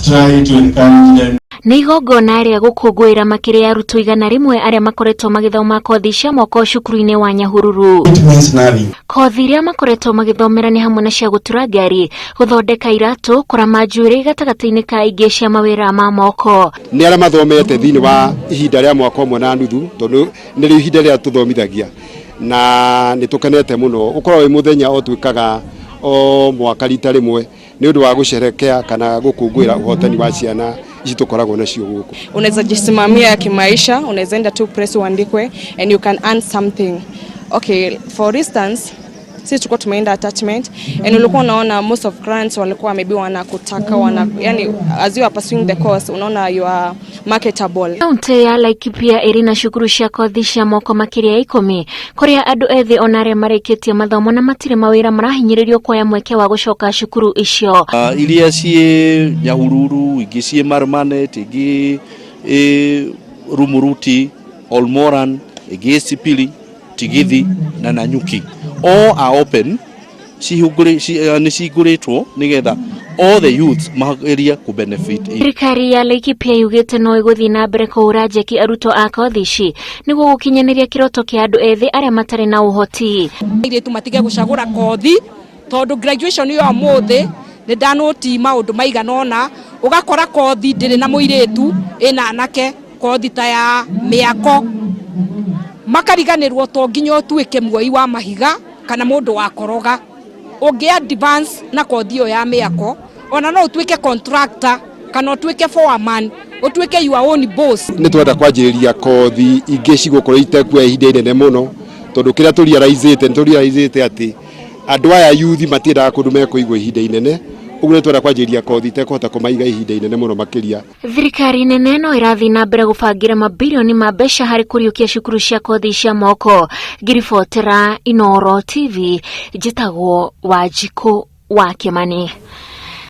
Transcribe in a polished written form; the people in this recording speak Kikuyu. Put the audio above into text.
Try to encourage them. Nĩ igongona rĩa gũkũngũĩra makĩria arutwo 100 arĩa makoretwo magĩthoma kothi cia moko cukuru-inĩ wa Nyahururu. It means nothing. Kothi iria makoretwo magĩthomera nĩ hamwe na cia gũtura ngari, gũthondeka iratũ, kũrama njuĩrĩ gatagatĩ-inĩ ka ingĩ cia mawĩra ma moko. Nĩ arĩa mathomete thĩinĩ wa ihinda rĩa mwaka ũmwe na nuthu, tondũ nĩrĩo ihinda rĩrĩa tũthomithagia, na nĩ tũkenete mũno. Ũkoragwo wĩ mũthenya o twĩkaga o mwaka rita rĩmwe nĩ ũndũ wa gũcerekea kana gũkũngũĩra ũhotani wa ciana ici tũkoragwo nacio gũkũ. Unaweza jisimamia kimaisha, unaweza enda tu press uandikwe and you can earn something. Okay, for instance, sisi tulikuwa tumeenda attachment and ulikuwa unaona most of grants walikuwa maybe wanakutaka wana, yani as you are pursuing the course unaona you are marketable. Kaunti ya Laikipia ĩrĩ na cukuru cia kothi cia moko makĩria ya 10 kũrĩa andũ ethĩ ona arĩa marĩkĩtie mathomo na matirĩ mawĩra marahinyĩrĩrio kuoya mweke wa gũcoka cukuru icio. Iria ciĩ Nyahururu, ingĩ ciĩ Marmanet, ingĩ ĩ Rumuruti, Olmoran, ingĩ Sipili, Tigithi na Nanyuki. All are open, nĩ cihingũrĩtwo nĩgetha all the youths magerie ku benefit. Thirikari ya Laikipia yugĩte no ĩgũthiĩ na mbere kũhũra njeki arutwo a kothi ici nĩguo gũkinyanĩria kĩroto kĩa andũ ethĩ arĩa matarĩ na ũhoti. Airĩtu matige gũcagũra kothi tondũ graduation ya ũmũthĩ nĩ ndanoti maũndũ maigana ũna, ũgakora kothi ndĩrĩ na mũirĩtu ĩna anake, kothi ta ya mĩako, makariganĩrwo to nginya ũtuĩke muoi wa mahiga kana mũndũ wa koroga. Ũngĩ advance na kothi ĩyo ya mĩako, ona no ũtuĩke contractor kana ũtuĩke foreman, ũtuĩke your own boss. Nĩ twenda kwanjĩrĩria kothi ingĩ cigũkorwo itekuoya ihinda inene mũno, tondũ kĩrĩa tũrealizĩte nĩ tũrealizĩte atĩ andũ aya youth matiendaga kũndũ mekũigwo ihinda inene, ũguo nĩ twenda kwanjĩrĩria kothi itekũhota kũmaiga ihinda inene mũno makĩria. Thirikari nene no ĩrathiĩ na mbere gũbangĩra mabirioni ma mbeca harĩ kũriũkia cukuru cia kothi cia moko. Ngiribotera Inooro TV, njĩtagwo Wanjikũ wa Kĩmani.